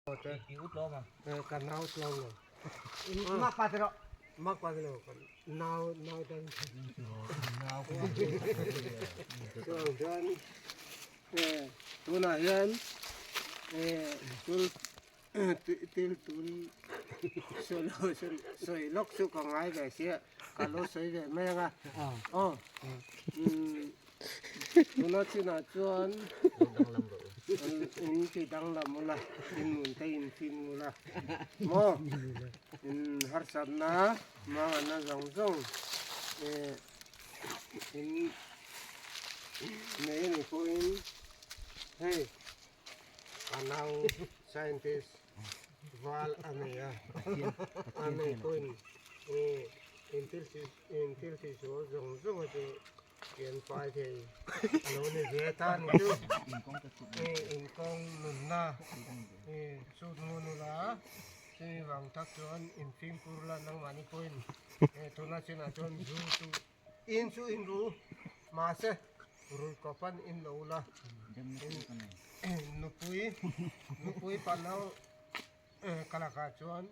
Ka nau tlawm lo. Mak pa te rawh. Mak pa te lo. Nau nau dang. Chuang chuan tunah hian tul til tul sawi lawk chu ka ngai ve sia ka lo sawi ve mai anga aw Tuna chinah chuan in ti danglam ula, in nun te in fin ula maw? In harsatna manganna zawng zawng in nei a nih pawhin hei a nau scientist val a nei a, a nei pawhin in thil tihsual zawng zawng a chu Pian fai thei a lo ni ve ta ni chu inkawng nunna chut ngun ula chumi vang tak chuan in fimkhur la nangmahni pawhin tuna chinah chuan zu chu in chu in ru mahse rui kawp an in lo ula nupui nupui pahlo ka lakah chuan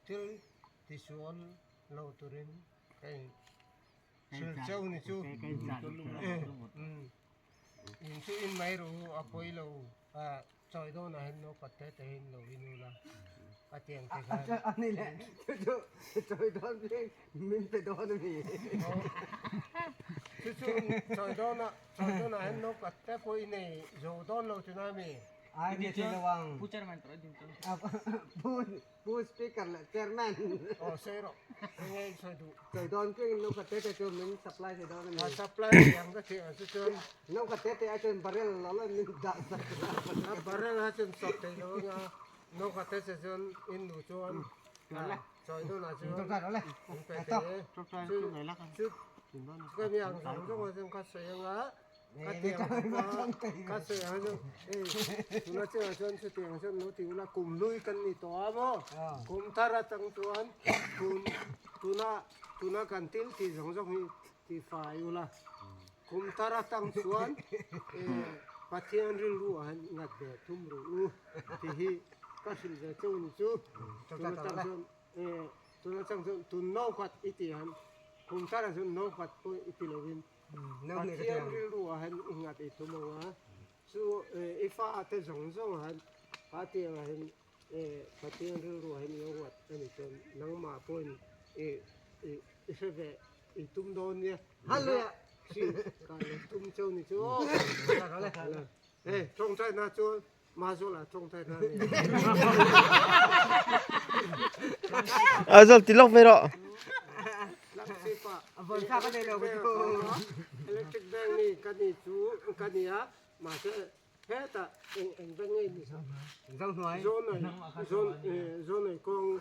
thil tisual lo turin Hei thil cheu ni chu in chu in mai ru a pawi lo a chawi dawn ah hian naupat te te hian lo in ula a tiang te khan a ni le chu chu chawi dawn hi min pe dawn a mi chu chu chawi dawn ah chawi dawn ah hian naupat te pawh i nei zo dawn lo chu na mi ai ni thei lo ang Pu chairman tawh ding chu pu Pu Speaker leh Chairman. Aw sawi rawh. Enge i sawi duh? Sawi dawn chu in nauka te te chu min supply thei dawn a ni. A supply thei ang ka thei ang chu chuan. Nauka te te ah chuan barrel lo lo min dah sak. A barrel ah chuan sawp thei lo anga nauka te te chuan in nu chuan sawi dawn ah chuan in pe thei e. Chu chu ka mi ang zawng zawng ah chuan ka sawi anga. Ka tiang ka sawi ang chu hei tuna chiangah chuan chutiang chuan lo ti ula kum hlui kan ni tawh a maw kum thar atang chuan tun tuna tuna kan thil tih zawng zawng hi ti fai ula kum thar atang chuan Pathian rilru ah hian ngat ve thum ru u tih hi ka hrilh ve cheu ni chu tuna tang chuan tuna tang chuan tun no khat i tih hian kum thar ah chuan no khat pawh i ti lovin Pathian rilru ah hian i nghat i tum ang a, chu i fa te zawng zawng ah hian kha tiang ah hian Pathian rilru ah hian i lo nghat a nih chuan nangmah pawhin i i hre ve i tum dawn nia. Hallelujah! Ka lo tum cheu ni chu aw. Hei tawngtaina chuan Mazawla tawngtaina a ni. Azol ti lawk ve rawh. Electric bank ni ka ni chu ka ni a mahse hetah eng eng bank nge ni sa zawn zawn kawng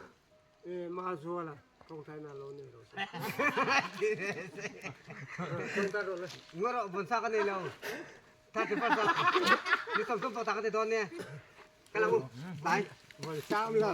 Mazuala tawngtaina lo nei rawh se. Tawngtai rawh le. Ngaw rawh vawn sa ka nei lo. 31 ah ni 30 pawh ta ka ti dawn nia. Ka lo u. Tlai. Vawn sa awm lo.